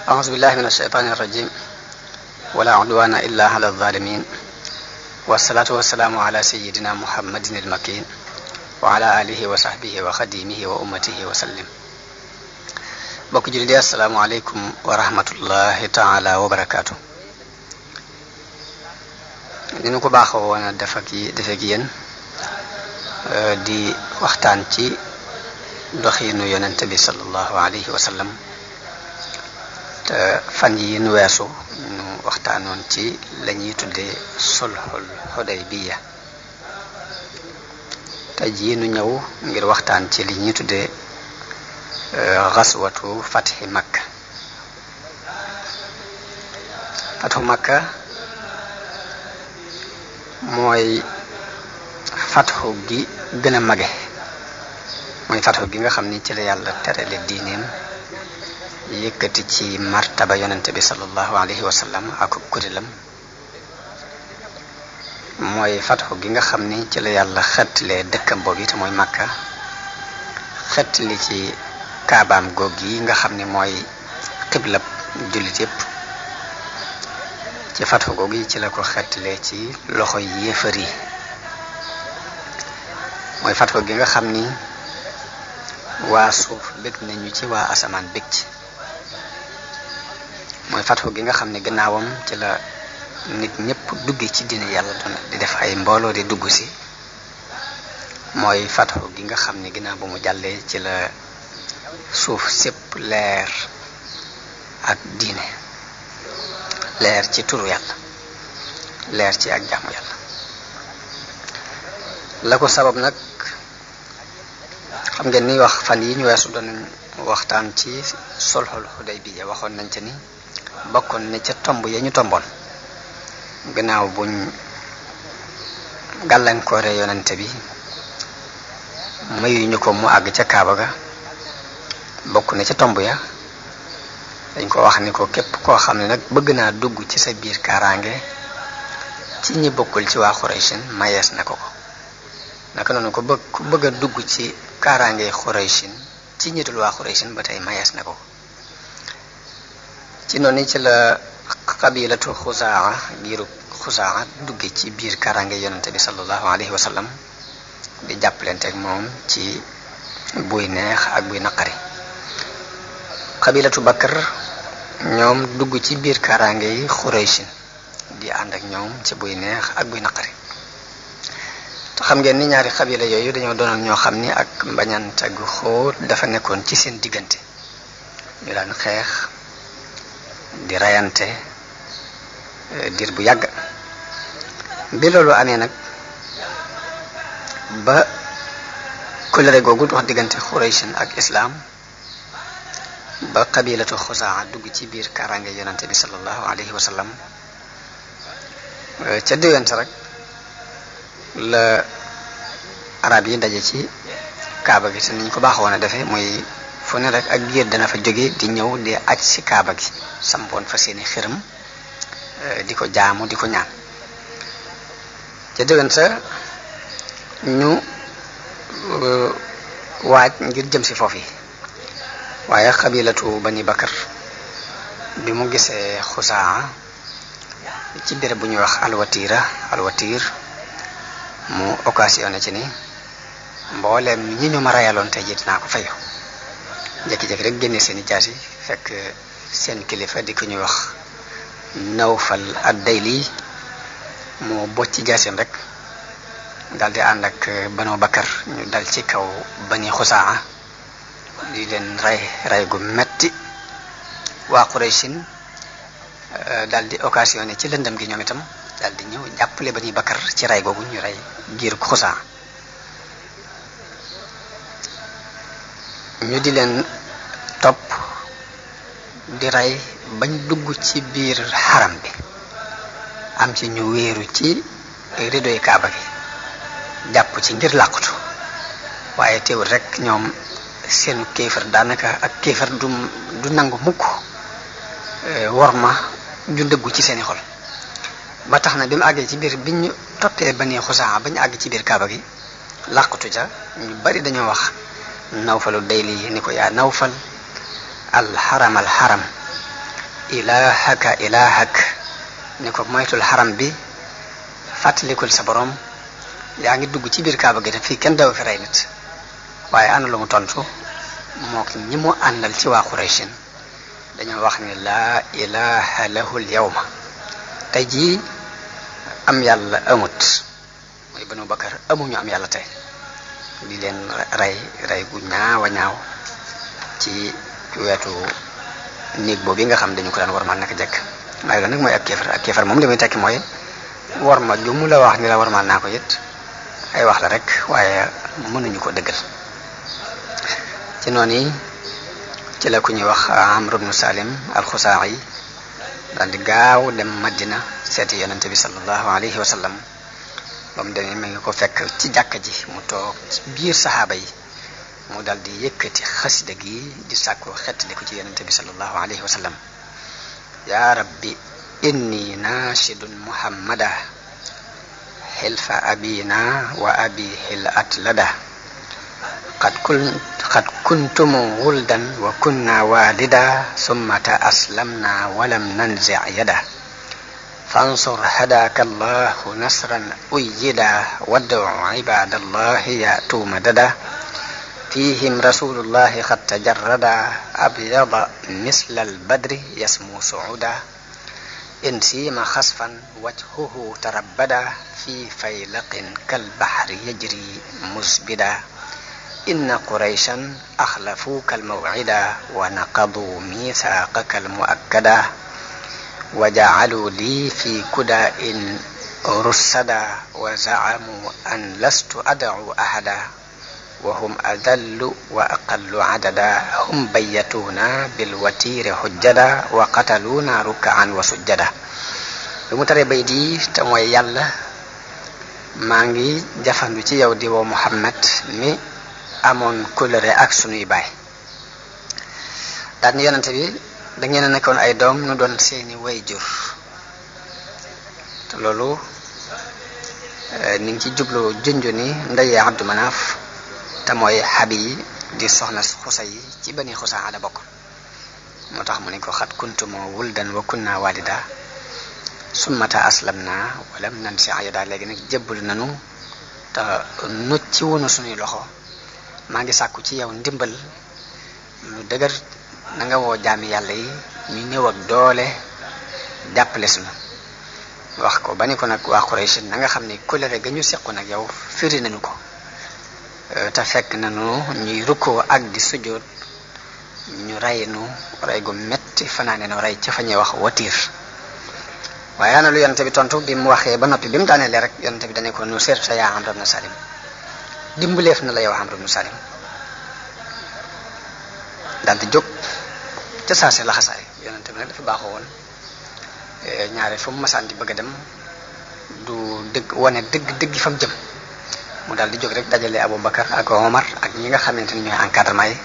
أعوذ بالله من الشيطان الرجيم ولا عدوان إلا على الظالمين والصلاة والسلام على سيدنا محمد المكين وعلى آله وصحبه وخديمه وأمته وسلم. bokk jullit yi assalaamu aleykum wa rahmatullahi taala wa barakaatu. ni ñu ko baaxoo woon a defek yéen di waxtaan ci doxiinu yonente bi sallallahu alayhi wa sallam te fan yi nu weesu ñu waxtaanoon ci la ñuy tuddee sulhul Hudaybiya. te ji nu ñëw ngir waxtaan ci li ñuy tuddee xaswatu fatxi Makka. fatxu Makka mooy fatxu gi gën a mage, mooy fatxu gi nga xam ni ci la yàlla terale diineem, yëkkati ci martaba yonente bi sallallahu alayhi wa sallam ak kuréelam. mooy fatxu gi nga xam ni ci la yàlla xettalee dëkkam boobu te mooy Makka, xettali ci kaabaam goog yi nga xam ni mooy xiblab jullit yépp. ci fatxu goog yi ci la ko xettalee ci loxo yéefar yi. mooy fatxu gi nga xam ni waa suuf bég nañu ci, waa asamaan bég ci. mooy fatxu gi nga xam ni gannaawam ci la nit ñëpp dugge ci diine yàlla doon di def ay mbooloo di dugg si. mooy fatxu gi nga xam ni ginnaaw ba mu jàllee ci la suuf sépp leer ak diine, leer ci turu yàlla, leer ci ak jaamu yàlla. la ko sabab nag xam ngeen ni wax fan yi ñu weesu doon waxtaan ci sulhul Hudaybiya. waxoon nañ ca ni bokkoon ne ca tomb ya ñu tomboon gannaaw buñ gàllankoore yonente bi mayuñu ko mu àgg ca Kaaba ga. bokk na ca tomb ya dañ ko wax ni ko képp koo xam ne nag bëgg naa dugg ci sa biir kaaraange ci ñi bokkul ci waa Xuraysin mayees na ko. naka noonu ku bëgg a dugg ci kaaraange Xuraysin ci ñitul waa Xuraysin ba tey mayees na ko. ci noonu ci la qabilatu Xuzaa, giiru Xuzaa dugge ci biir kaaraange yonente bi sallallahu alayhi wa sallam di jàppalante ak moom ci buy neex ak buy naqari. qabilatu Bakar ñoom dugg ci biir kaaraange yi Xuraysin di ànd ak ñoom ci buy neex ak buy naqari. te xam ngeen ni ñaari xabila yooyu dañoo doonoon ñoo xam ni ak mbañante gu xóot dafa nekkoon ci seen diggante. ñu daan xeex di rayante diir bu yàgg. bi loolu amee nag ba kóllëre googu wax diggante Xuraysin ak islaam, ba qabilatu Xuzaa dugg ci biir kaaraange yonente bi sallallahu alayhi wa sallam, ca déwénte rek la arab yi daje ci Kaaba gi. te niñ ko baaxoon a defee muy fu ne rek ak giir dana fa jóge di ñëw di aj ci Kaaba gi, sampoon fa seeni xiram di ko jaamu di ko ñaan. ca déwén sa ñu waaj ngir jëm si foofu yi. waaye xabilatu Bani Bakar bi mu gisee Xuzaa ci béréb bu ñuy wax alwatiir mu occasionné ci ni mbooleem ñi ñu ma rayaloon tey ji dinaa ko fayu. jékki-jékki rek génne seeni jaasi fekk seen kilifa di ko ñuy wax Nawfal ad-Dayli mu bocc ci jaasim rek dal di ànd ak Banu Bakar ñu dal ci kaw Bani Xuzaa di leen ray gu metti. waa Quraysin dal di occasionné ci lëndëm gi ñoom itam dal di ñëw jàppale Bani Bakar ci ray googu ñu ray giir Xuzaa. ñu di leen topp di ray bañ dugg ci biir xaram bi. am ci ñu wéeru ci ridoy Kaaba gi jàpp ci ngir làqutu. waaye teewul rek ñoom seenu kéefar daanaka ak kéefar du nangu mukk worma ju dëggu ci seeni xol. ba tax na bi mu àggee ci biir bi ñu toppee Bani Xuzaa ba ñu àgg ci biir Kaaba gi làqutu ca, ñu bari dañoo wax Nawfalu Dayli ni ko yaa Nawfal alxaram ilahak ni ko moytul xaram bi fàttalikul sa borom yaa ngi dugg ci biir kaaba gi te fii kenn daw fi rey nit waaye ana lu mu tontu moo ki ñi mu àndal ci waa Qurayshin dañoo wax ni laa ilaha lahul yawma tey jii am yàlla amut mooy Banu Bakar amuñu am yàlla tey di leen rey gu ñaaw a ñaaw ci wetu néeg boobu yi nga xam dañu ko daan warmal naka jekk waaye loolu nag mooy ak kéefar moom li muy tekki mooy warma ju mu la wax ni la warmal naa ko it ay wax la rek waaye mënuñu ko dëggal ci noonu yi ci la ku ñuy wax Amr ibn Salim al-Khuzaa'i daal di gaaw dem Madina seeti yonente bi sallallahu alayhi wa sallam ba mu demee mi ngi ko fekk ci jàkka ji mu toog biir saxaaba yi mu dal di yëkkati xasida gi di sàkku xettali ko ci yonente bi sallallahu alayhi wa sallam ya rabbi inni naashidun muhammada xilfa abina wa abi xil atlada qad kuntum wuldan wa kunna walida summa aslamna walam nanzi yada fansur hadaka allahu nasran uyyida wad'u ibadallahi ya'tu madada فيهم رسول الله قد تجرد أبيض مثل البدر يسمو سعودا إن سيم خسفا وجهه تربدا في فيلق كالبحر يجري مسبدا إن قريشا أخلفوك الموعدا ونقضوا ميثاقك المؤكدا وجعلوا لي في كداء رسدا وزعموا أن لست أدعو أحدا وهم أذل وأقل عددا هم بيتونا بالوتير حجدا وقتلونا ركعا وسجدا بمتري بيدي تموي يالا مانغي جافاندو ci yow di wo Muhammad mi amoon kóllëre ak sunuy baay daal ni yonente bi da ngeen a nekkoon ay doom nu doon seeni wayjur te loolu ni ngi ci jublu junju ni ndeye Abdu Manaaf te mooy Habi di soxna Xusay ci Bani Xusaa la bokk moo tax mu ne ko xat kuntumoo wuldan wa kunna walida summata aslamna walam nansi ayada léegi nag jébbal nanu te nucci wunu suñuy loxo maa ngi sàkku ci yow ndimbal lu dëgër na nga woo jaami yàlla yi ñu ñëw ak doole jàppale sunu wax ko ba ni ko nag waa Quraysh na nga xam ne kóllëre ga ñu sequ nag yow firi nañu ko te fekk nanu ñuy rukkoo ak di sujjóot ñu rey nu rey gu metti fanaane nu rey ca fa ñuy wax watiir waaye ana lu yonente bi tontu bi mu waxee ba noppi bi mu daaneele rek yonente bi dane ko nu seet sa yaa Amr ibn Salim dimbaleef na la yow Amr ibn Salim daal di jóg ca saase laxasaay yonente bi nag dafa baaxoo woon ñaare fu mu masaan di bëgg a dem du dëgg wane dëgg fa mu jëm mu daal di jóg rek dajale Aboubacar ak Omar ak ñi nga xamante ni ñooy encadrement yi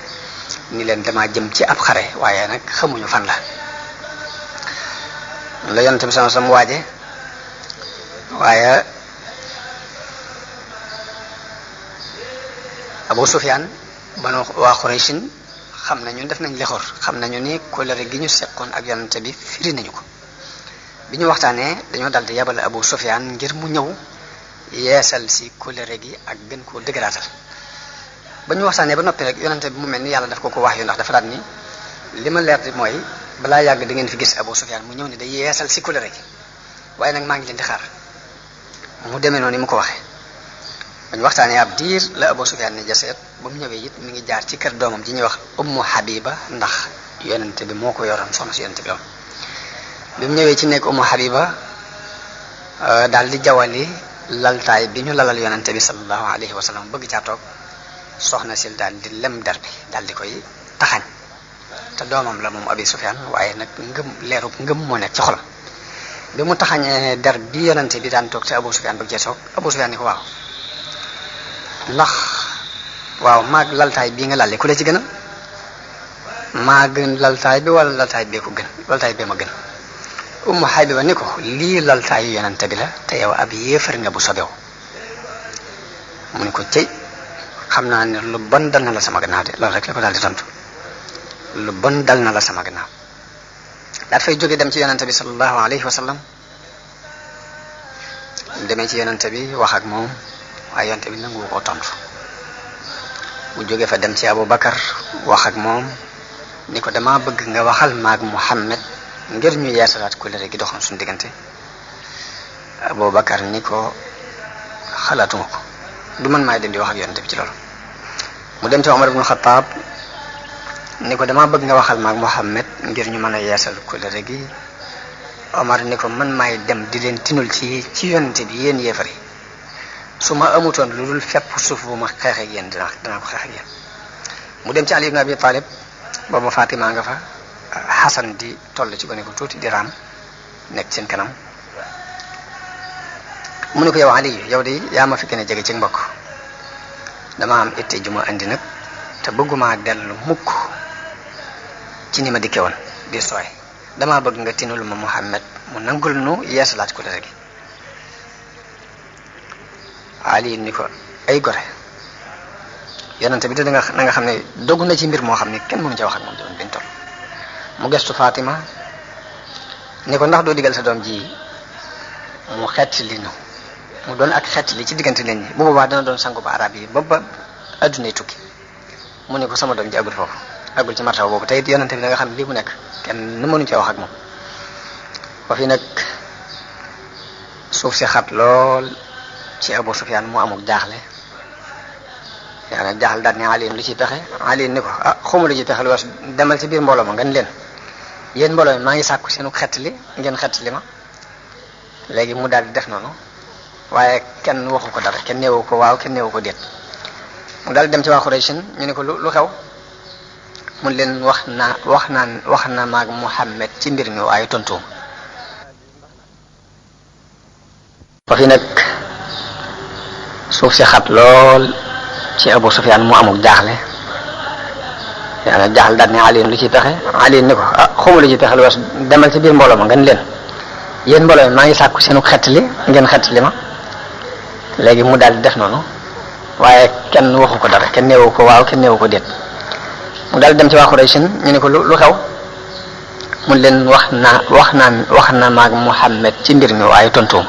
ni leen dama jëm ci ab xare waaye nag xamuñu fan la yonent bi sama sam waaje waaye Abu Sufyaan banu waa Qurayshin xam nañu def nañ lexor xam nañu ni kóllëre gi ñu seqoon ak yonent bi firi nañu ko bi ñu waxtaanee dañoo dal di yabal Abu Sufyaan ngir mu ñëw yeesal si kóllëre gi ak gën koo dëgëraatal ba ñu waxtaanee ba noppi rek yonente bi mu mel ni yàlla daf ko wax yu ndax dafa daal ni li ma leer di mooy balaa yàgg da ngeen fi gis Abu Sufyaan mu ñëw ni day yeesal si kóllëre gi waaye nag maa ngi leen di xaar mu demee noonu ni mu ko waxee ba ñu waxtaanee ab diir la Abu Sufyaan ni jaseet ba mu ñëwee it mi ngi jaar ci kër doomam ji ñuy wax Ummu Habiba ndax yonente bi moo ko yoroon soxna si yonente bi am bi mu ñëwee ci nekk Ummu Habiba daal di jawali laltaay bi ñu lalal yonente bi sallallahu alayhi wa sallam bëgg caa toog soxna sil daal di lem der bi daal di koy taxañ te doomam la moom Abi Sufyaan waaye nag leerub ngëm moo nekk ci xolam bi mu taxañee der bi yonente bi daan toog te Abu Sufyaan bëgg cee toog Abu Sufyaan ni ko waaw maag laltaay bii nga lalle ku la ci gën a maa gën laltaay bi wala laltaay bee ko gën laltaay bee ma gën Ummu Habiba ni ko lii laltaayu yonente bi la te yow ab yéefar nga bu sobew mu ni ko cëy xam naa ne lu bon dal na la sama gannaaw de loolu rek la ko daal di tontu lu bon dal na la sama gannaaw daat fay jóge dem ci yonente bi sallallahu alayhi wa sallam demee ci yonente bi wax ak moom waaye yonente bi nangu ko tontu mu jóge fa dem ci Abu Bakar wax ak moom ni ko dama bëgg nga waxal maag Muhammad ngir ñu yeesalaat kóllëre gi doxoon suñu diggante. Abu Bakar ni ko xalaatuma ko du man maay dem di wax ak yonente bi ci loolu. mu dem ci Omar ibn Khattab ni ko dama bëgg nga waxal maag Muhammad ngir ñu mën a yeesal kóllëre gi. Omar ni ko man maay dem di leen tinul ci yonente bi yéen yéefar yi su ma amutoon lu dul fepp suuf bu ma xeex ak yéen danaa ko xeex ak yéen. mu dem ci Ali ibn Abi Talib boobu Fatima nga fa Hasan di toll ci gone ko tuuti di raam nekk seen kanam mu ne ko yow Ali yow de yaa ma fi gën a jege ci mbokk dama am itte ju ma andi nag te bëgguma dellu mukk ci ni ma dikke woon di sooy dama bëgg nga tinul ma Muhammad mu nangul nu yeesalaat ko dara gi. Ali ni ko ay gore yonente bi na nga xam ne dogu na ci mbir moo xam ne kenn mënu ca wax ak moom doon biñ toll. mu gestu Fatima ni ko ndax doo digal sa doom ji mu xett li nu mu doon ak xett li ci diggante leen ñi bu boobaa dana doon sangu ba arab yi ba addunay tukki. mu ne ko sama doom ji agul foofu agul ci martaba boobu te it yonente bi da nga xam ne lii mu nekk kenn mënu cee wax ak moom. ba fi nag suuf si xat lool ci Abu Sufyaan mu amul jaaxle yaa nag jaaxle daal ne Ali lu ci pexe Ali ni ko xawma lu ci pexe lu was demal ci biir mbooloo ma ngeen leen yéen mbooloo mi maa ngi sàkku seenu xettali ngeen xettali ma. léegi mu daal di def noonu waaye kenn waxu ko dara kenn neewu ko waaw kenn neewu ko déet. mu daal di dem ci waa Quraysh ñu ne ko lu xew mun leen wax na maag Muhammad ci mbir mi waaye tontuuma. ba fi nag suuf si xat lool ci Abu Sufyaan mu amul jaaxle yaa nag jaaxle daal ne Ali lu ci pexe Ali ni ko xawma lu ci pexe lu was demal ci biir mbooloo ma ngeen leen yéen mbooloo mi maa ngi sàkku seenu xettali ngeen xettali ma. léegi mu daal di def noonu waaye kenn waxu ko dara kenn neewu ko waaw kenn neewu ko déet. mu daal di dem ci waa Quraysh ñu ne ko lu xew mun leen wax na maag Muhammad ci mbir mi waaye tontuuma.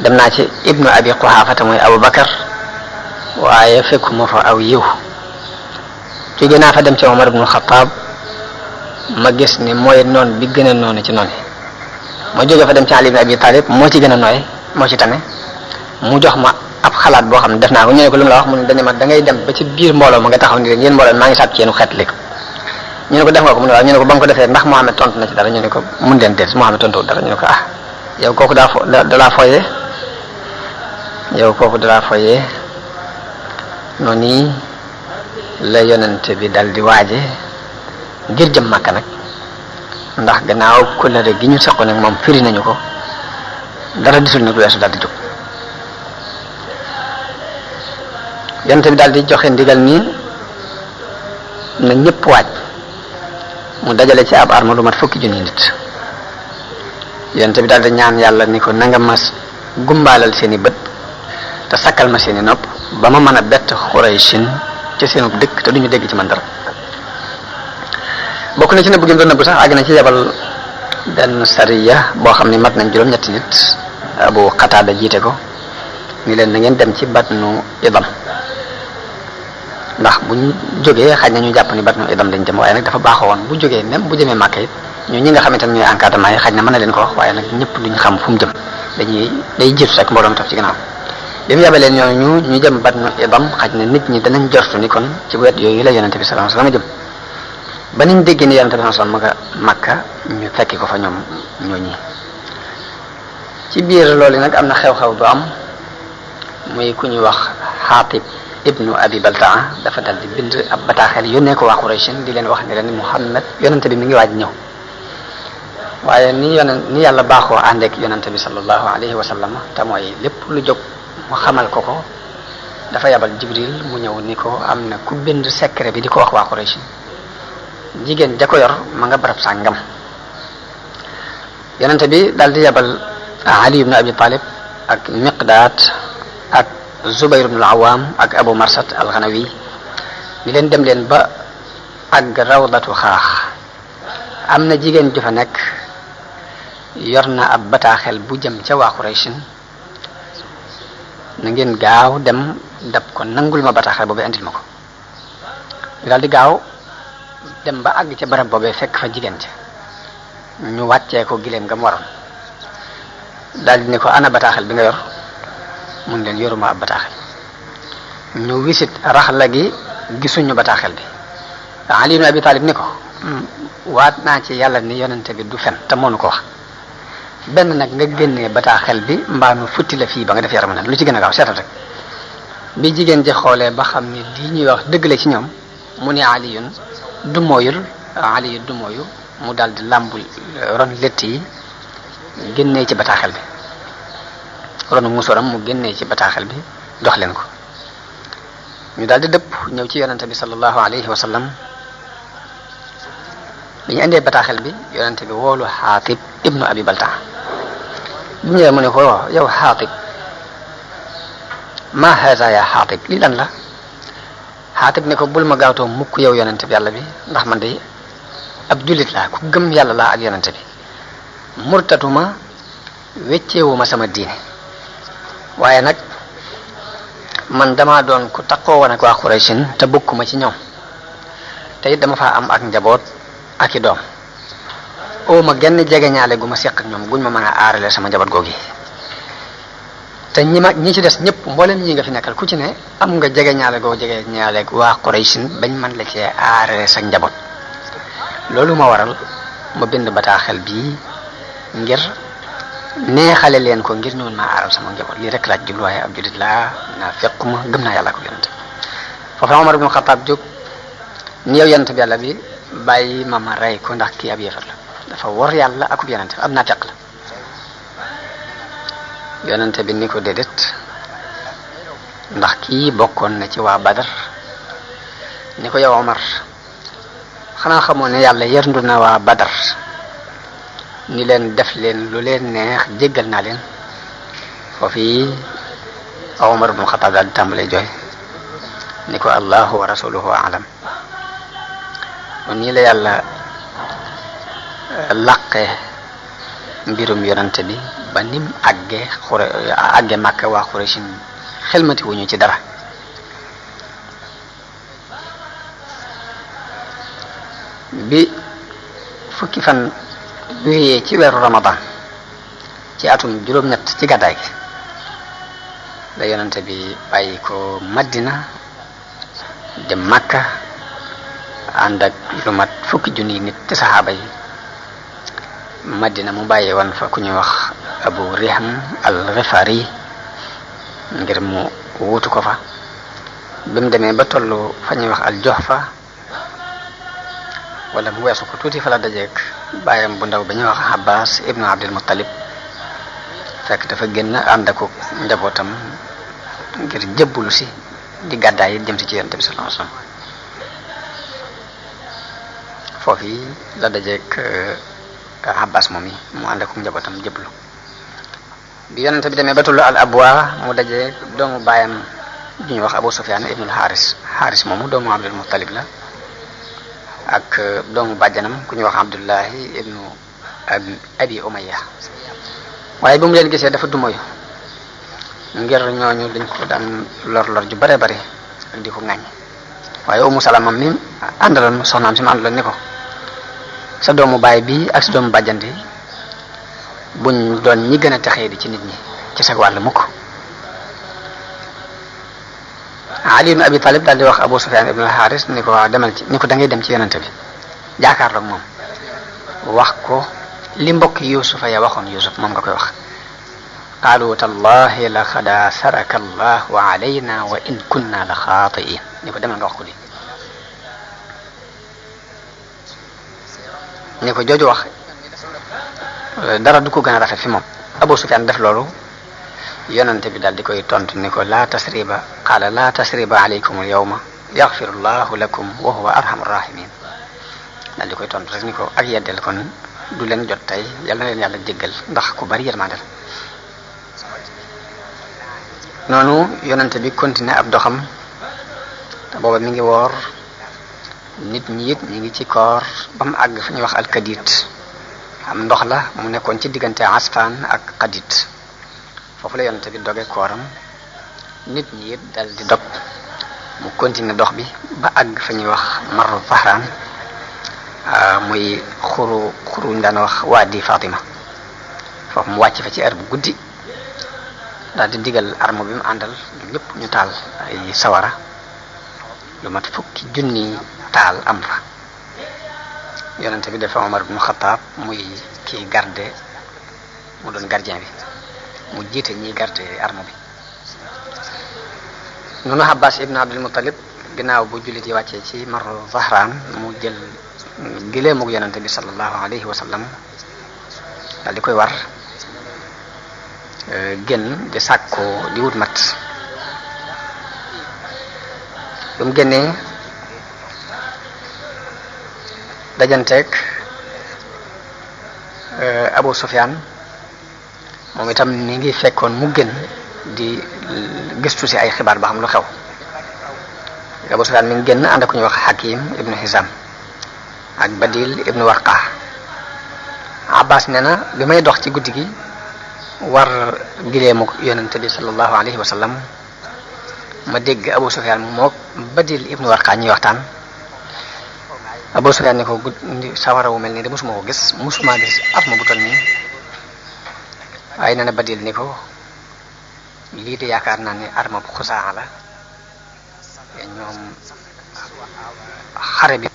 dem naa ci ibnu Abi Quhaafa te mooy Abu Bakar waaye fekkuma fa aw yiw. jóge naa fa dem ci Omar ibn Khattab ma gis ni mooy noon bi gën a noonu ci noonu. ma jóge fa dem ci Ali ibn Abi Talib moo ci gën a nooy moo ci tane mu jox ma ab xalaat boo xam ne def naa ko ñu ne ko lu mu la wax mu ne dañu ma da ngay dem ba ci biir mbooloo ma nga taxaw ni leen yéen mbooloo maa ngi sàkk ci yéen xeet léegi. ñu ne ko def nga ko mu ne waaw ñu ne ko ba nga ko defee ndax Muhammad tontu na ci dara ñu ne ko mun leen déet Muhammad tontu dara ñu ne ko yow kooku dalaa foyee yow kooku dalaa foyee noonu la yonente bi dal di waaje ngir jëm Makka nag ndax gannaaw kóllëre gi ñu seqoon nag moom firi nañu ko dara disul nag lu weesu daal di jóg. yonente bi daal di joxe ndigal nii na ñëpp waaj mu dajale ci ab arme lu mat 10 junni nit. yonente bi daal di ñaan yàlla ni ko nanga ma gumbaalal seeni bët te sakkal ma seeni nopp ba ma mën a bett Qurayshin ci seenu dëkk te duñu dégg ci man dara. bokk na ci nëbb gi mu doon nëbb sax àgg na ci yebal benn sariya boo xam ne mat nañ juróom-ñetti nit Abu Qatada jiite ko ni leen na ngeen dem ci Batnu Idam ndax buñ jógee xaj na ñu jàpp ni Batnu Idam lañ jëm waaye nag dafa baaxoo woon bu jógee même bu jëmee Makka it ñi nga xamante ne ñooy encadrement yi xaj na mën na leen ko wax waaye nag ñëpp duñ xam fu mu jëm day jiitu rek mbooloo mi topp ci ginnaaw. bi mu yabalee ñooñu ñu jëm Batnu Idam xaj na nit ñi danañ jortu ni kon ci wet yooyu la yonente bi sallallahu alayhi wasallam jëm ba niñ déggee ni yonente bi sallallahu alayhi wasallam Makka ñu fekki ko fa ñoom ñooñi. ci biir loolu nag am na xew-xew bu am muy ku ñuy wax Xaatib ibnu Abi Baltaa dafa dal di bind ab bataaxel yónnee ko waa Quraysh di leen wax ne leen Muhammad yonente bi mi ngi waaj ñëw. waaye ni yàlla baaxoo àndeek yonente bi sallallahu alayhi wa sallam te mooy lépp lu jóg mu xamal ko dafa yabal Jibril mu ñëw ni ko am na ku bind secret bi di ko wax waa Quraysh jigéen ja ko yor ma nga barab sàngam. yonente bi daal di yabal Ali ibn Abi Talib ak Miqdaad ak Zubayr ibn al-Awwam ak Abu Marsad al-Ghanawi ni leen dem leen ba àgg rawdatu xaax am na jigéen ju fa nekk yor na ab bataaxel bu jëm ca waa Quraysh na ngeen gaaw dem dab ko nangul ma bataaxel boobee andil ma ko ñu daal di gaaw dem ba àgg ca barab boobee fekk fa jigéen ca ñu wàccee ko gileem nga mu waroon daal di ne ko ana bataaxel bi nga yor mun leen yoruma ab bataaxel ñu wisit raxla gi gisuñu bataaxel bi Ali ibn Abi Talib ni ko waat naa ci yàlla ni yonente bi du fen te moo nu ko wax benn nag nga génnee bataaxel bi mbaa nu futti la fii ba nga def yaram na lu ci gën a gaaw seetal rek bi jigéen ji xoolee ba xam ni lii ñuy wax dëgg la ci ñoom mu ne Aliyun du mooyul Aliyu du mooyu mu daal di làmbul ron lett yi génnee ci bataaxel bi ronu musoram mu génnee ci bataaxel bi jox leen ko ñu daal di dëpp ñëw ci yonente bi sallallahu alayhi wa sallam bi ñu indee bataaxel bi yonente bi woolu Xaatib ibnu Abi Baltaa bi ñëwee mu ne ko yow Xaatib ma haza ya Xaatib lii lan la Xaatib ne ko bul ma gaawtoo mukk yow yonente bi yàlla bi ndax man de ab jullit laa ku gëm yàlla laa ak yonente bi murtatuma wecceewuma sama diine waaye nag man dama doon ku takkoo woon ak waa Qurayshin te bokkuma ci ñoom te it dama faa am ak njaboot ak i doom oo ma genn jegeñaale gu ma seq ak ñoom guñ ma mën a aarale sama njaboot googi te ñi ci des ñëpp mboolem ñi nga fi nekkal ku ci ne am nga jegeñaale goo jegeñaale waa Qurayshin bañ man la cee aarale sa njaboot loolu ma waral ma bind bataaxel bii ngir neexale leen ko ngir ñëwoon maa aaral sama njaboot lii rek laaj jublu waaye ab jullit laa naa fekkuma gëm naa yàlla ko yonent foofu Omar ibn Khattab jóg ni yow yonent bi yàlla bi bàyyi ma rey ko ndax kii ab yéefar la dafa war yàlla akub yonent am naa feq la yonent bi ni ko déedéet ndax kii bokkoon na ci waa Badar ni ko yow Omar xanaa xamoo ne yàlla yërndu na waa Badar ni leen def leen lu leen neex jéggal naa leen foofu Omar ibn Khattab daal di tàmbalee jooy ni ko allahu wa rasuluhu alam kon nii la yàlla laqe mbirum yonante bi ba nim àgge Makka waa Qurayshin xelmati wuñu ci dara bi fukki fan wéyee ci weeru Ramadan ci atum juróom-ñett ci gàddaay gi la yonente bi bàyyi ko Madina dem Makka ànd ak lu mat fukki junni nit ci saxaaba yi Madina mu bàyyi woon fa ku ñuy wax Abu Riham al-Ghifari ngir mu wuutu ko fa bi mu demee ba tollu fa ñuy wax al-Juhfa wala mu weesu ko tuuti fa la dajeek bàyyam bu ndaw ba ñuy wax Abbas ibnu Abdul Muttalib fekk dafa génn ànd ak njabootam ngir jëbbulu si di gàddaay yi jëm si ci yonent bi sallallahu alayhi wasallam foofu yi la dajeek Abbas moom yi mu ànd ak njabootam jëbbulu bi yonent bi demee ba tullu al abwa mu dajeek doomu bàyyam ju ñuy wax Abu Sufyan ibnu Haris moomu doomu Abdul Muttalib la ak doomu bàjjanam ku ñuy wax Abdullahi ibnu Abi Umayya waaye bi mu leen gisee dafa dumoyu ngir ñooñu dañ ko daan lor ju bare bare ak di ko ŋàññ waaye Umu Salama mi àndaloon soxnaam si ma àndaloon ni ko sa doomu baay bi ak sa doomu bàjjan bi buñ doon ñi gën a texee di ci nit ñi ci sag wàll mukk Ali ibn Abi Talib daal di wax Abu Sufyan ibn al-Haris ni ko waaw demal ci ni ko da ngay dem ci yonente bi jaakaarloog moom wax ko li mbokk Yuusufa ya waxoon Yuusuf moom nga koy wax qaalu tallahi laqad asaraka allahu alayna wa in kunna la xaatiin ni ko demal nga wax ko li ni ko jooju wax dara du ko gën a rafet fi moom Abu Sufyan def loolu yonente bi daal di koy tontu ni ko la tasriba qaala la tasriba alaykum al-yawma yaghfiru llahu lakum wa huwa arhamur rahimin daal di koy tontu rek ni ko ak yeddel kon du leen jot tey yàlla na leen yàlla jéggal ndax ku bari yërmande la noonu yonente bi continué ab doxam te booba mi ngi woor nit ñi it ñi ngi ci koor ba mu àgg fu ñuy wax alkadit am ndox la mu nekkoon ci diggante Asfaan ak Qadit foofu la yonent bi doge kooram nit ñi it dal di dog mu continuer dox bi ba àgg fa ñuy wax Marru Zahraan muy xuru ñu daan wax Waadi Fatima foofu mu wàcc fa ci heure bu guddi daal di digal arme bi mu àndal ñëpp ñu taal ay sawara lu mat fukki junni taal am fa yonent bi dafa Omar ibn Khattab muy kii garde mu doon gardien bi mu jiite ñiy garde arme bi noonu Abbas ibn Abdul Muttalib ginnaaw bu jullit yi wàccee ci Marru Zahraan mu jël gileemug yonent bi sallallahu alayhi wa sallam daal di koy war génn di sàkko di wut mat bu mu génnee dajanteeg Abu Sufyan moom itam ni ngi fekkoon mu génn di gëstu ci ay xibaar ba xam lu xew Abu Sufyan mi ngi génn ànd ak ku ñuy wax Hakim ibnu Hizam ak Badil ibnu Warqa Abbas nee na bi may dox ci guddi gi war gileemu yonente bi sallallahu alayhi wa sallam ma dégg Abu Sufyan mook Badil ibnu Warqa ñuy waxtaan Abu Sufyan ni ko sawara wu mel nii de musuma ko gis musuma gis arme bu toll nii waaye nee na Badil ni ko lii de yaakaar naa ni arme bu Xusaa la ñoom xare bi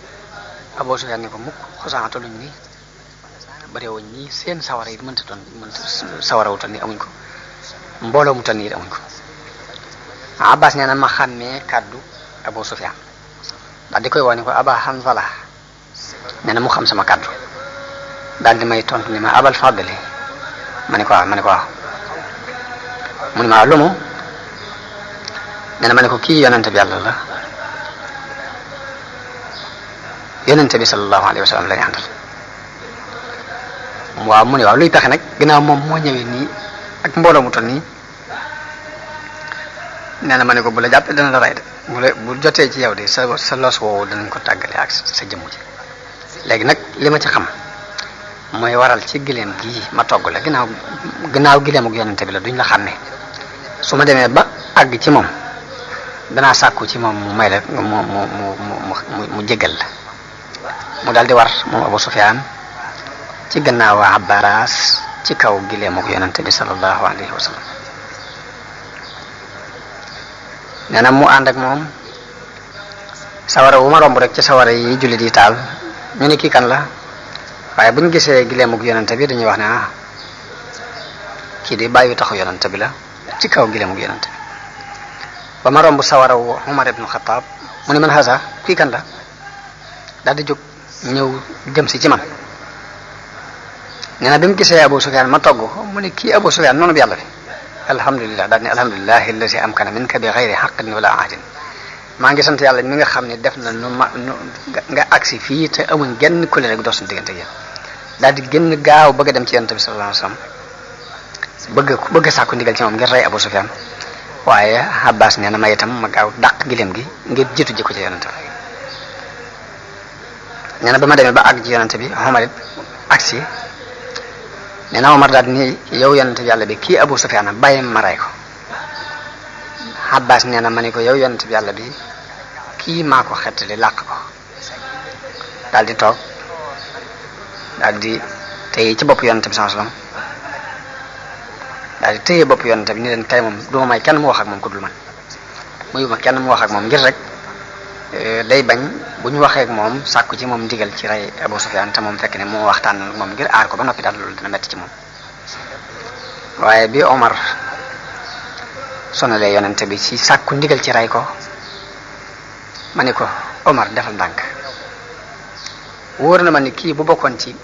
Abu Sufyan ni ko mukk Xusaa tolluñ ni barewuñ ñi seen sawara yi mënta sawara wu toll nii amuñ ko mbooloo mu toll nii amuñ ko Abbas nee na ma xàmmee kàddu Abu Sufyan daal di koy woo ni ko Aba Hanzala nee na mu xam sama kàddu daal di may tontu ni ma Abal Fadli ma ne ko waaw mu ne ma waaw lu mu nee na ma ne ko kii yonente bi yàlla la yonente bi sallallahu alayhi wa sallam lay àndal waaw mu ne waaw luy pexe nag ginnaaw moom moo ñëwee nii ak mbooloo mu toll nii nee na ma ne ko bu la jàppee dana la rey de bu jotee ci yow de sa los woowu danañ ko tàggale ak sa jëmm ji léegi nag li ma ci xam mooy waral ci gileem gii ma togg la ginnaaw gileem ak yonente bi la duñ la xàmmee su ma demee ba àgg ci moom danaa sàkku ci moom mu may la mu jégal la mu daal di war moom Abu Sufyan ci gannaaw Abbas ci kaw gileem ak yonente bi sallallahu alayhi wa sallam nee na mu ànd ak moom sawara wu ma romb rek ci sawara yi jullit yi taal ñu ne kii kan la waaye buñ gisee gileemug yonente bi dañuy wax ne kii di bàyyi taxu yonente bi la ci kaw gileemug yonente bi ba ma romb sawara wu Umar ibn Khattab mu ne man hasa kii kan la daal di jóg ñëw jëm si ci man nee na bi mu gisee Abu Sufyan ma togg mu ne kii Abu Sufyan noonu bi yàlla bi alhamdulilah daal ne alhamdulillahi allazi amkana minka bi ghayri haqqin wala ahdin maa ngi sant yàlla mi nga xam ne def na nga agsi fii te amuñ genn kulle rek dox suñu diggante yéen daal di génn gaaw bëgg a dem ci yonent bi sallallahu alayhi wasallam bëgg sàkku ndigal ci moom ngir rey Abu Sufyan waaye Abbas nee na ma itam ma gaaw dàq gileem gi ngir jiitu ji ko ci yonent bi nee na ba ma demee ba àgg ci yonent bi Omar it agsi nee na Omar daal ni yow yonent bi yàlla bi kii Abu Sufyan bàyyi ma rey ko Abbas nee na ma ne ko yow yonent bi yàlla bi kii maa ko xettali làq ko daal di toog daal di téye ci bopp yonent bi sallallahu alayhi wasallam daal di téye bopp yonent bi ni leen kay moom du ma may kenn mu wax ak moom ku dul man muyuma kenn mu wax ak moom ngir rek day bañ bu ñu waxee ak moom sàkku ci moom ndigal ci rey Abu Sufyan te moom fekk ne moo waxtaan ak moom ngir aar ko ba noppi daal loolu dina metti ci moom waaye bi Omar sonalee yonente bi ci sàkku ndigal ci rey ko ma ni ko Omar defal ndànk wóor na ma ni kii bu bokkoon ci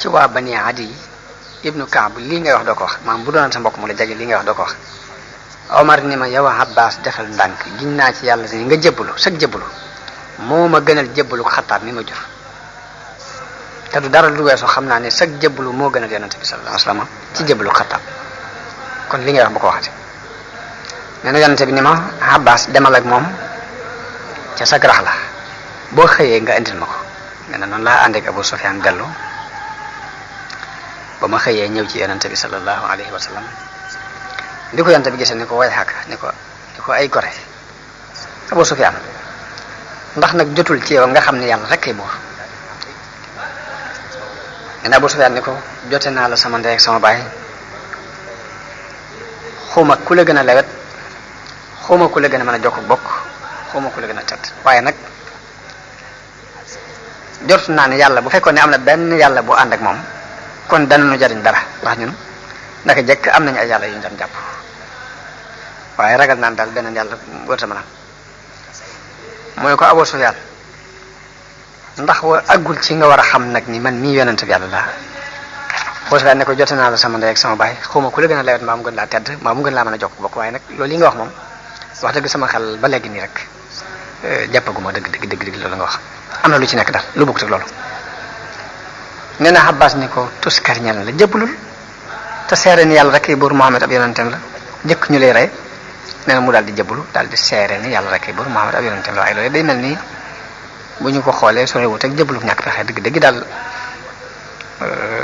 waa Bani Adi ibnu Kaab lii ngay wax doo ko wax maam bu doonoon sa mbokk mu la jege lii ngay wax doo ko wax Omar ni ma yow Abbas defal ndànk giñ naa ci yàlla ni nga jébbalu sag jébbalu moo ma gënal jébbalu Xattaab mi ma jur te du dara lu weesoo xam naa ne sag jébbalu moo gënal yonente bi sallallahu alayhi wasallam ci jébbalu Xattaab kon li ngay wax bu ko waxati nee na yonente bi ni ma Abbas demal ak moom ca sag rax la boo xëyee nga indil ma ko. nee na noonu laa ànd ak Abu Sufyan dellu ba ma xëyee ñëw ci yonente bi sallallahu alayhi wa sallam di ko yonente bi gisee ni ko way xàkk ni ko ay gore Abu Sufyan ndax nag jotul ci yow nga xam ne yàlla rek kay buur. nee na Abu Sufyan ni ko jote naa la sama ndey ak sama baay xuma ku la gën a lewet xuma ku la gën a mën a jokk bokk xuma ku la gën a tedd waaye nag jot naa ne yàlla bu fekkoon ne am na benn yàlla bu ànd ak moom kon danañu jariñ dara ndax ñun naka jekk am nañu ay yàlla yu ñu doon jàpp waaye ragal naan daal beneen yàlla wërta mën a mu ne ko Abu Sufyan ndax wa aggul ci nga war a xam nag ni man mii yonent bi yàlla laa. Abu Sufyan ne ko jote naa la sama ndey ak sama baay xawma ku la gën a lewet mbaa mu gën laa tedd mbaa mu gën laa mën a jokk bokk waaye nag loolu yi nga wax moom wax dëgg sama xel ba léegi nii rek jàppaguma dëgg loolu nga wax am na lu ci nekk daal lu bëgg te loolu. nee na Abbas ni ko tuskar ñel la jëppalul te seere ni yàlla rek buur Muhammad ab yonentam la jëkk ñu lay rey. nee na mu daal di jëbbalu daal di seere ni yàlla rek buur Muhammad ab yonentam la waaye loolu day mel ni bu ñu ko xoolee sore wut ak jëbbalu ñàkk pexe dëgg daal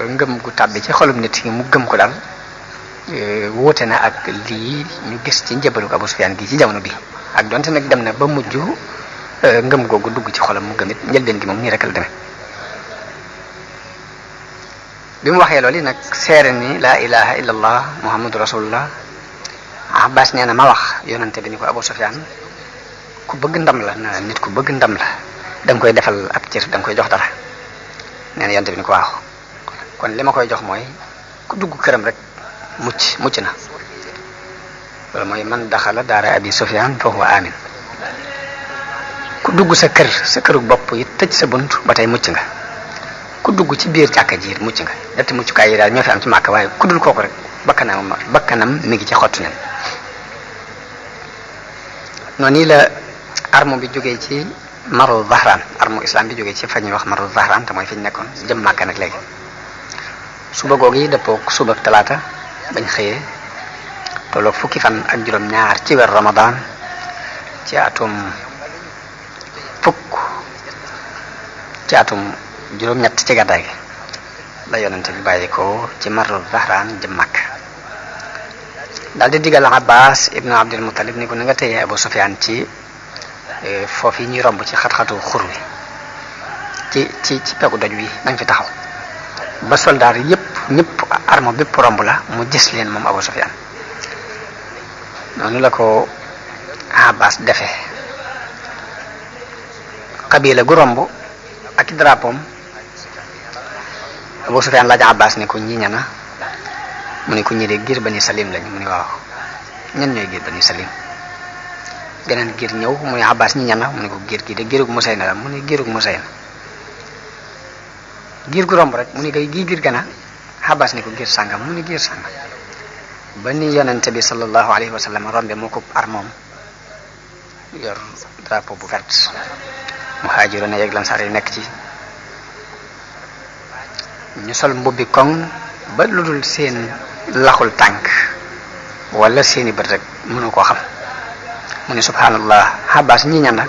ngëm gu tàbbi ci xolum nit ki mu gëm ko daal wute na ak lii ñu gis ci njëbbalu Abu Sufyan gi ci jamono bi ak donte nag dem na ba mujj ngëm googu dugg ci xolam mu gëmit njëlbeen gi moom nii rek la demee. bi mu waxee loolu nag seere ni laa ilaha illallah muhammadu rasulullah Abbas nee na ma wax yonante bi ni ko Abu Sufyan ku bëgg ndam la na nit ku bëgg ndam la da nga koy defal ab cër da nga koy jox dara. nee na yonante bi ni ko waaw kon li ma koy jox mooy ku dugg këram rek mucc na loolu mooy man daxala daara Abi Sufyan fa huwa amin. ku dugg sa këru bopp yi tëj sa bunt ba tey mucc nga. ku dugg ci biir jàkka ji mucc nga ñetti muccukaay yi daal ñoo fi am ci Màkka waaye ku dul kooku rek bakkanam mi ngi ci xottu nen. noonu la arme bi jógee ci Maru Zahran arme islam bi jógee ci fa ñuy wax Maru Zahran te mooy fi ñu nekkoon jëm Màkka nag léegi suba googu yi dëppoo suba talaata bañ xëyee tolloog fukki fan ak juróom-ñaar ci weer Ramadan ci atum juróom-ñett ci gàddaay gi la yonente bi bàyyi ko ci Maru Zahran jëm Makka daal di digal Abbas ibnu Abdul Muttalib ni ko na nga téye Abu Sufyan ci foofu yi ñuy romb ci xat-xatu xur wi ci pegu doj wi nañ fi taxaw ba soldaar ñëpp arme bépp romb la mu gis leen moom Abu Sufyan. noonu la ko Abbas defee xabila gu romb ak drapeau Abu Sufyan laaj Abbas ni ko ñi ñana mu ne ko ñi de giir Bani Salim lañ mu ne waaw ñan ñooy giir Bani Salim. beneen giir ñëw mu ne Abbas ñi ñana mu ne ko giir gi de giirug Musayna la mu ne giirug Musayna. giir gu romb rek mu ne kay giir gana Abbas ni ko giir sàngam mu ne giir sàngam ba ni yonente bi sallallahu alayhi wa sallam rombe moo ko armoom yor drapeau bu vert muhaajiroon yeeg lansaar yi nekk ci ñu sol mbubbi koŋ ba lu dul seen laxul tànk wala seeni bët rek mënu koo xam mu ne subhanallah Abbas ñi ñan la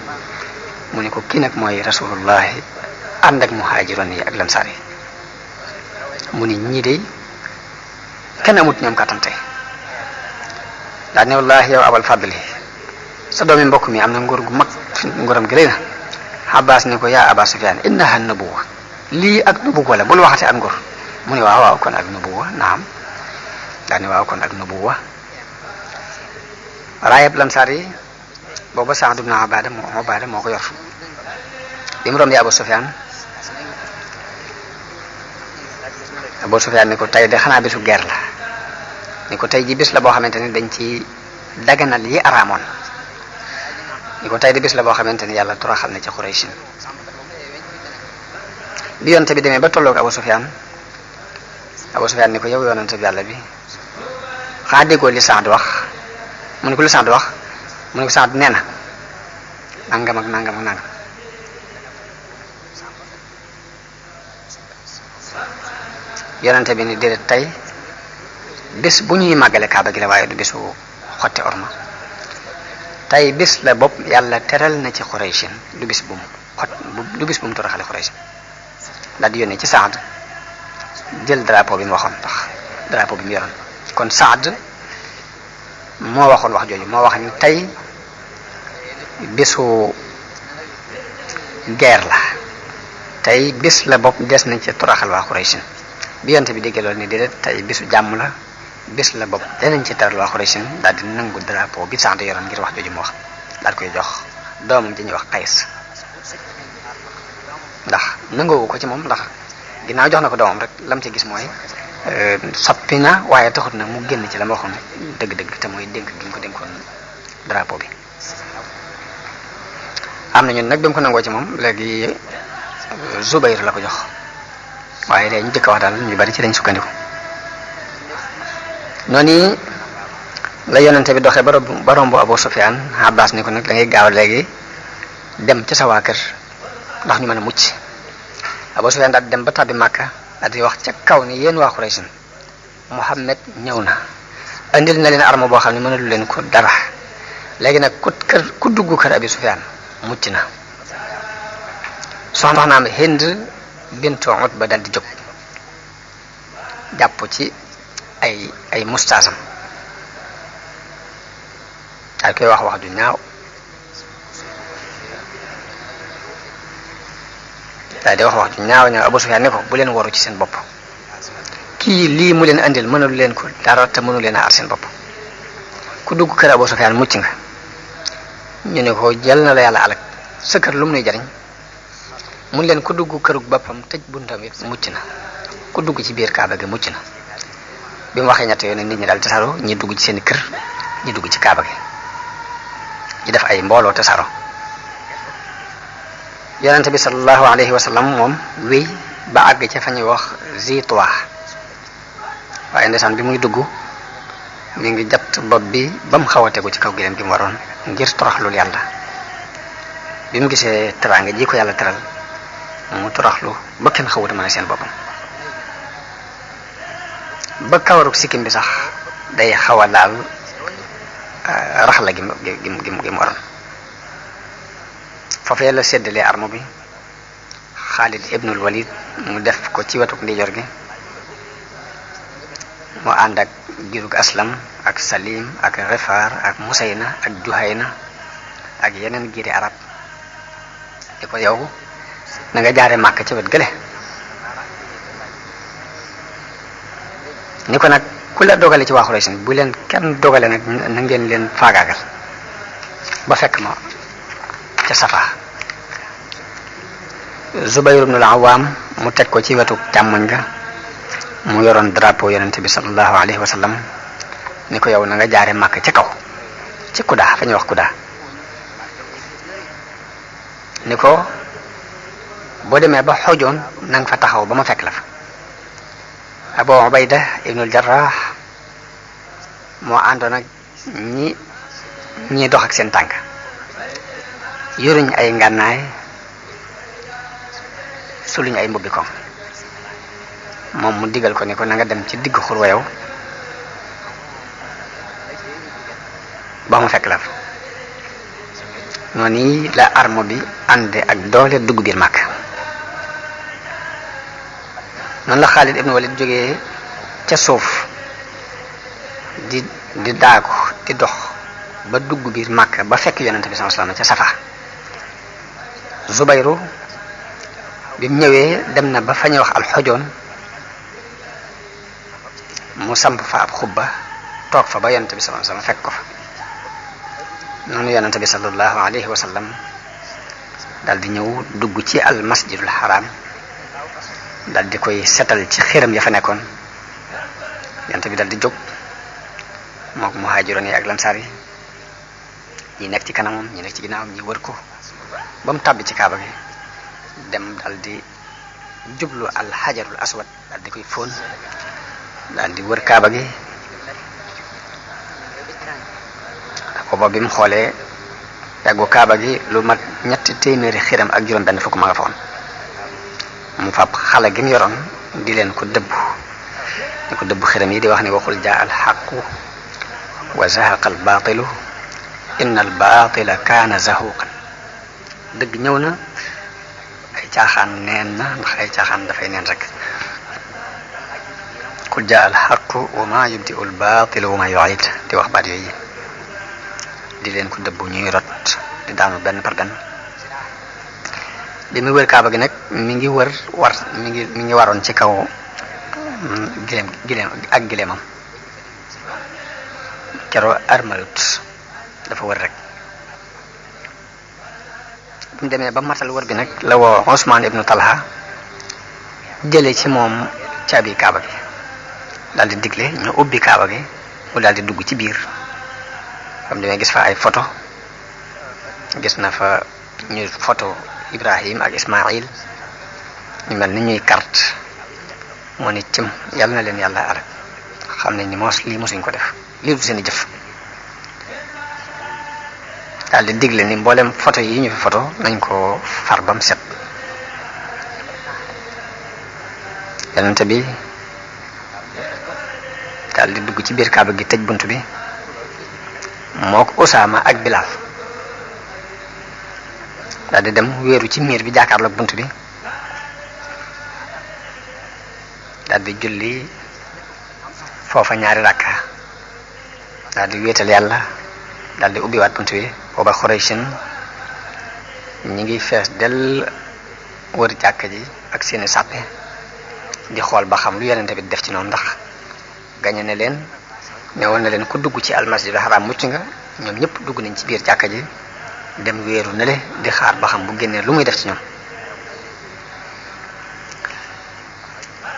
mu ne ko kii nag mooy rasulullahi ànd ak muhaajiroon yi ak lansaar yi mu ne ñii de kenn amut ñoom kàttante daa ne wallahi yow abal fadli sa doomi mbokk mi am na nguur gu mag nguuram gi rëy na. Abbas ni ko yaa Aba Sufyan innaha nubuwa lii ak nubuwa la bul waxate ak nguur mu ne waaw kon ak nubuwa naam daa ne waaw kon ak nubuwa. raayab lansaar yi booba Saad ibn Ubaada moo ko yor bi mu romb Abu Sufyan ni ko tey de xanaa bisu guerre la ni ko tey ji bis la boo xamante ni dañ ci daganal yi araamoon ni ko tey di bis la boo xamante ni yàlla toroxal na ci Quraysh bi yonte bi demee ba tolloog Abu Sufyan ni ko yow yonente bi yàlla bi xanaa déggoo li Saad wax mu ne ko li Saad wax mu ne ko Saad nee na nangam ak nangam ak nangam yonente bi ni déedéet tey bis bu ñuy màggale Kaaba gi la waaye du bisu xotti orma tey bis la bopp yàlla teral na ci Qurayshin du bis bu mu du bis bu mu toroxale Quraysh daal di yónnee ci Saad jël drapeau bi mu waxoon ndax drapeau bi mu yoroon kon Saad moo waxoon wax jooju moo wax ni tey bisu guerre la tey bis la bopp des nañ ci toroxal waa Quraysh bi yonte bi déggee loolu ni déedéet tey bisu jàmm la bis la bopp danañ ci teral waa Quraysh daal di nangu drapeau bi Saad yoroon ngir wax jooju mu wax daal koy jox doomam ji ñuy wax Qays ndax nangoowu ko ci moom ndax ginnaaw jox na ko doomam rek lam ci gis mooy soppi na waaye taxut na mu génn ci la ma waxoon dëgg-dëgg te mooy dénk gi ñu ko dénkoon drapeau bi am na ñun nag bi mu ko nangoo ci moom léegi Zubayr la ko jox waaye léegi ñu jëkk wax daal ñu bari ci lañ sukkandiku noonu la yonente bi doxee ba romb Abu Sufyaan Abbas ni ko nag da ngay gaaw léegi dem ci sa waa kër ndax ñu mën a mucc Abu Sufyaan daal dem ba tàbbi Makka daal di wax ca kaw ni yéen waa Quraysh Muhammad ñëw na andil na leen arme boo xam ne mënalu leen ko dara léegi nag ku dugg kër Abi Sufyaan mucc na soxna naam Hind bintu Utba daal di jóg jàpp ci ay mustaasam daal koy wax ju ñaaw daal di wax ju ñaaw Abu Sufyaan ne ko bu leen waru ci seen bopp kii lii mu leen andil mënalu leen ko dara te mënu leen a aar seen bopp ku dugg kër Abu Sufyaan mucc nga ñu ne ko jël na la yàlla alak sa kër lu mu nuy jariñ mun leen ku dugg kërug boppam tëj buntam it mucc na ku dugg ci biir Kaaba gi mucc na bi mu waxee ñett yoon nit ñi daal tasaaroo ñi dugg ci seeni kër ñi dugg ci Kaaba gi ñi def ay mbooloo tasaaroo yonente bi sallallahu alayhi wa sallam moom wéy ba àgg ca fa ñuy wax Zituwa waaye ndeysaan bi muy dugg mi ngi jatt bopp bi ba mu xaw a tegu ci kaw gileem gi mu waroon ngir toroxlul yàlla bi mu gisee teraanga ji ko yàlla teral mu toroxlu ba kenn xawuta mën a seen boppam ba kawaruk sikkim bi sax day xaw a laal raxla gi mu waroon foofee la séddalee arme bi Xaalid ibnul Walid mu def ko ci wetuk ndijoor gi mu ànd ak girug Aslam ak Salim ak Rifaar ak Musayna ak Juhayna ak yeneen giri arab di ko yow na nga jaare Màkka ci wet gële ni ko nag ku la dogale ci waa Quraysh bu leen kenn dogale nag na ngeen leen faagaagal ba fekk ma ca Safa Zubayr ibn al-Awwam mu teg ko ci wetu càmmoñ ga mu yoroon drapeau yonente bi sallallahu alayhi wa sallam ni ko yow na nga jaare Màkka ca kaw ci Kudaa fa ñuy wax Kudaa ni ko boo demee ba xojoon na nga fa taxaw ba ma fekk la fa Abu Ubayda ibnul Jarrah moo àndoon ak ñi dox ak seen tànk yoruñ ay ngànnaay suluñ ay mbubbi koŋ moom mu digal ko ni ko na nga dem ci digg xur wa yow ba ma fekk la fa noonu la arme bi ànde ak doole dugg biir Makka noonu la Xaalid ibn Walid jógee ca suuf di daagu di dox ba dugg biir Makka ba fekk yonente bi sallallahu alayhi wasallam ca Safa Zubayru bi mu ñëwee dem na ba fa ñuy wax alxojoon mu samp fa ab xubba toog fa ba yonente bi sallallahu alayhi wasallam fekk ko fa noonu yonente bi sallallahu alayhi wasallam dal di ñëw dugg ci al masjidul haram dal di koy setal ci xiram ya fa nekkoon yonente bi dal di jóg mook muhaajiroon yi ak lansaar yi ñi nekk ci kanamam ñi nekk ci ginnaawam ñi wër ko ba mu tàbbi ci kaaba gi dem dal di jublu al hajarul aswad dal di koy fóon dal di wër kaaba gi booba bi mu xoolee yàggu kaaba gi lu mat 300 xiram ak juróom benn fukk ma nga fa woon mu fab xale gi mu yoroon di leen ko dëbb di ko dëbb xiram yi di wax ni waxul jaa al xaqu wa zahaqa al baatilu inna al baatila kaana zahuqan dëgg ñëw na caaxaan neen na ndax ay caaxaan dafay neen rek qul jaa al haqq wa ma yubdi'u al batil wa ma yu'id di wax baat yooyu di leen ko dëbbu ñuy rot di daanu benn par benn bi mu wër kaaba gi nag mi ngi waroon ci kaw gileemam keroo armalut dafa wër rek bu mu demee ba matal wër bi nag la woo Usmaan ibnu Talha jële ci moom caabi kaaba gi daal di digle ñu ubbi kaaba gi mu daal di dugg ci biir comme demee gis fa ay photo gis na fa ñu photo Ibrahim ak Ismaïl ñu mel ni ñuy carte moo ni cim yàlla na leen yàlla alak xam nañ ni lii mosuñ ko def lii du seeni jëf daal di digle ni mboolem photo yi ñu fi photo nañ ko far bam set yonent bi daal di dugg ci biir kaaba gi tëj bunt bi moo ko Usaama ak Bilaal daal di dem wéeru ci miir bi jàkkaarloog bunt bi daal di julli foofa ñaari rakka daal di wéetal yàlla daal di ubbiwaat bunt bi booba Xuraysin ñi ngi fees del wër jàkka ji ak seeni sàppe di xool ba xam lu yonent bi def ci noonu ndax gañe ne leen newoon na leen ku dugg ci almasjidul haram mucc nga ñoom ñëpp dugg nañ ci biir jàkka ji dem wéeru nele di xaar ba xam bu génnee lu muy def ci ñoom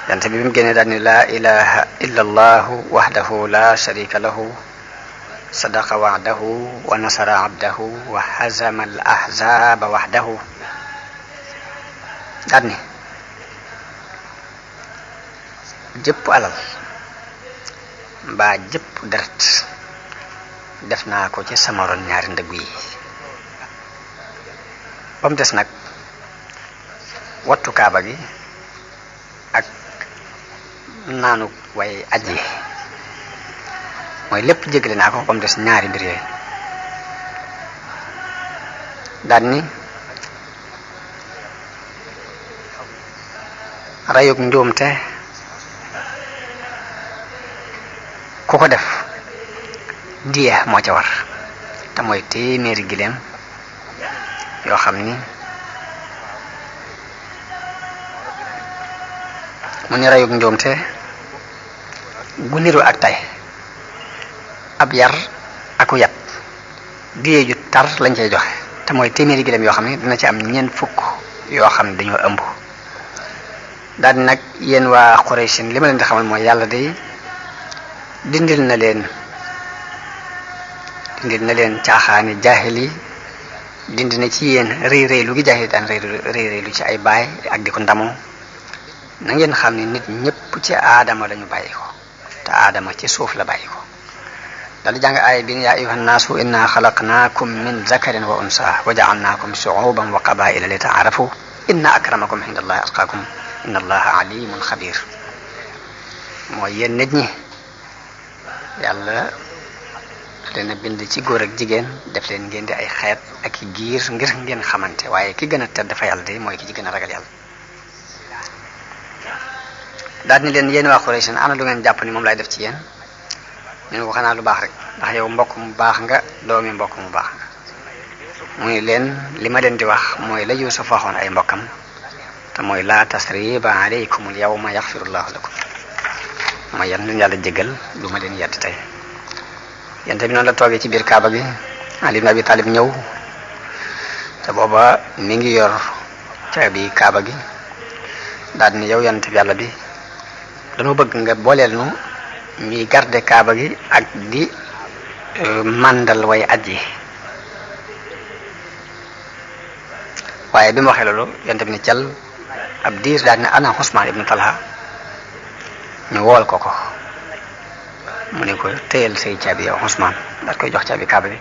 yonent bi mu génnee daal ni laa ilaha illa allahu wahdahu la sharika lahu sadaqa wa'dahu wa nasara abdahu wa hazama al ahzaba wahdahu daal ni jëpp alal mbaa jëpp deret def naa ko ci sama ron ñaari ndëggu yi ba mu des nag wattu kaaba gi ak naanu way aji mooy lépp jéggale naa ko ba mu des ñaari mbir yooyu daan ni rayug njuumte ku ko def diya moo ca war te mooy téeméeri gileem yoo xam ni mu ni rayug njuumte gu niru ak tay ab yar aku yat diye ju tar lañ cay joxe te mooy téeméeri gileem yoo xam ne dina ci am ñeent fukk yoo xam ne dañoo ëmb daal di nag yéen waa Quraysh li ma leen di xamal mooy yàlla day dindil na leen caaxaani jaahili dindi na ci yéen rëy rëy lu gi jaahili daan rëy rëy lu ci ay baay ak di ko ndamoo na ngeen xam ne nit ñëpp ci aadama lañu bàyyi ko te aadama ci suuf la bàyyi ko dal di jàng aaya bi yaa ayyuhan naasu inna xalaqnaakum min zakarin wa unsa wa ja'alnaakum shu'uban wa qabaa'ila li ta'aarafu inna akramakum inda allahi atqaakum inna allaha alimun xabir mooy yéen nit ñi yàlla leen a bind ci góor ak jigéen def leen ngeen di ay xeet ak i giir ngir ngeen xamante waaye ki gën a tedd dafa yàlla de mooy ki ci gën a ragal yàlla daal ni leen yéen waa Quraysh ana lu ngeen jàpp ni moom laay def ci yéen ñu ne ko xanaa lu baax rek ndax yow mbokk mu baax nga doomi mbokk mu baax nga muy leen li ma leen di wax mooy la Yuusuf waxoon ay mbokkam te mooy laa tasriba alaykumul yawma yaxfirullahu lakum mooy yan leen yàlla jéggal lu ma leen yedd tey yente bi noonu la toogee ci biir kaaba gi Ali ibn Abi Talib ñëw te booba mi ngi yor caabi kaaba gi daal ni yow yonent bi yàlla bi dañoo bëgg nga booleel nu ñuy garde kaaba gi ak di màndal way aji waaye bi mu waxee loolu yonent bi ni cal ab diir daal ne ana Usmaan ibnu Talha ñu wool ko mu ne ko téyel say caabi yow Usmaan daal koy jox caabi kaaba bi